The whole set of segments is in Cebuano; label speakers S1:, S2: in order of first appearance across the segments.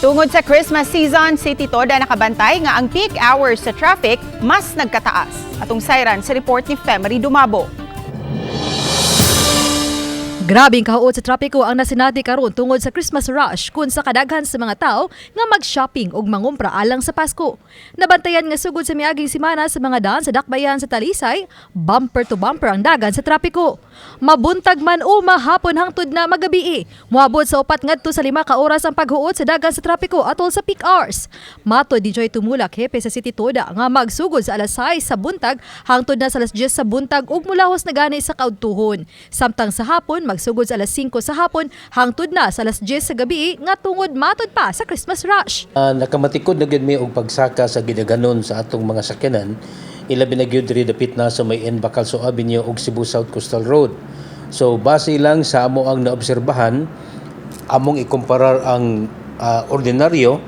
S1: Tungod sa Christmas season, City Toda nakabantay nga ang peak hours sa traffic mas nagkataas. Atong sayran sa report ni Femery Dumabo.
S2: Grabing kahuot sa trapiko ang nasinati karon tungod sa Christmas rush kun sa kadaghan sa mga tao nga mag-shopping ug mangumpra alang sa Pasko. Nabantayan nga sugod sa miaging semana sa mga daan sa Dakbayan sa Talisay, bumper to bumper ang dagan sa trapiko. Mabuntag man o mahapon hangtod na magabii, moabot sa 4 ngadto sa 5 ka oras ang paghuot sa dagan sa trapiko atol sa peak hours. Matod ni Joy Tumulak, hepe sa City Toda, nga magsugod sa alas 6 sa buntag hangtod na sa alas 10 sa buntag ug mulahos na gani sa kaudtuhon. Samtang sa hapon magsugod sa alas 5 sa hapon hangtod na sa alas 10 sa gabi nga tungod matod pa sa Christmas rush.
S3: Nakamatikod na gyud mi og pagsaka sa gidaganon sa atong mga sakyanan, ilabi na gyud diri dapit na sa may N. Bacalso Avenue ug Cebu South Coastal Road. So base lang sa amo ang naobserbahan, among ikumparar ang ordinaryo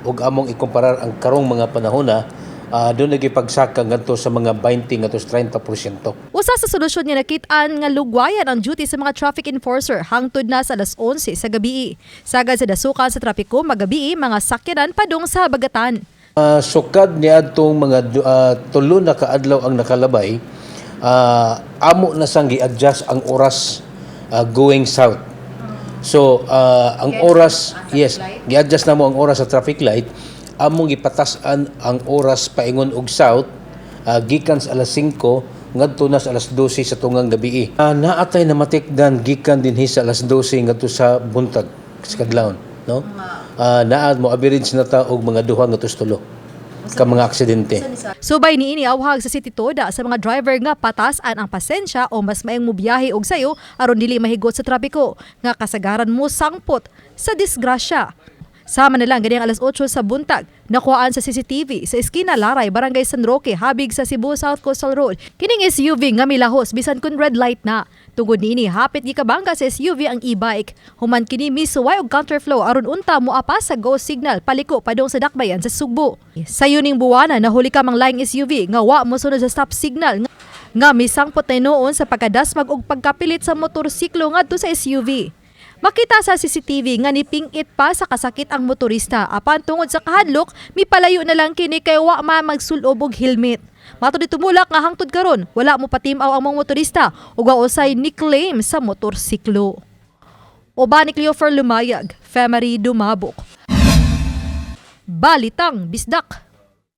S3: ug among ikumparar ang karong mga panahona, doon nagipagsaka ngadto sa mga 20 ngadto sa 30%.
S2: Usa sa solusyon nga nakit-an nga lugwayan ang duty sa mga traffic enforcer hangtod na sa alas 11 sa gabi. Sagad sa dasukan sa trapiko magabii, mga sakyanan padung sa habagatan.
S3: Sukad niadtong mga 3 na kaadlaw ang nakalabay, amo na sang gi-adjust ang oras going south. So ang oras, yes, gi-adjust na mo ang oras sa traffic light, among gipatas-an ang oras paingon og south gikan sa alas 5 ngadto na sa alas 12 sa tungang gabi. Naatay na matikdan gikan dinhi sa alas 12 ngadto sa buntag sa kadlawon, no? Naa mo average na ta og mga 2 ngadto sa 3 ka mga aksidente.
S2: Subay niini, awhag sa City Toda sa mga driver nga patasan ang pasensya o mas maayong mubiyahe og sayo aron dili mahigot sa trapiko nga kasagaran mo sangpot sa disgrasya. Sama na lang ganiyang alas 8 sa buntag, nakuhaan sa CCTV sa eskina Laray, Barangay San Roque, habig sa Cebu South Coastal Road, kining SUV nga milahos bisan kun red light na. Tungod niini, hapit gikabangga sa SUV ang e-bike. Human kini misuway og counterflow aron unta moapas sa go signal paliko padung sa Dakbayan sa Sugbo. Sayo ning buwana, nahuli kam ang laing SUV nga wa mosunod sa stop signal nga misangpot na noon sa pagkadasmag og pagkapilit sa motorsiklo ngadto sa SUV. Makita sa CCTV nga nipingit pa sa kasakit ang motorista apan tungod sa kahadlok, mipalayo na lang kini kay wa ma magsulob og helmet. Matod ni Tumulak nga hangtod karon wala mo patimaw ang mga motorista ug wa usay ni claim sa motorsiklo. Uban ni Cleofer Lumayag, Femery Dumabok. Balitang Bisdak.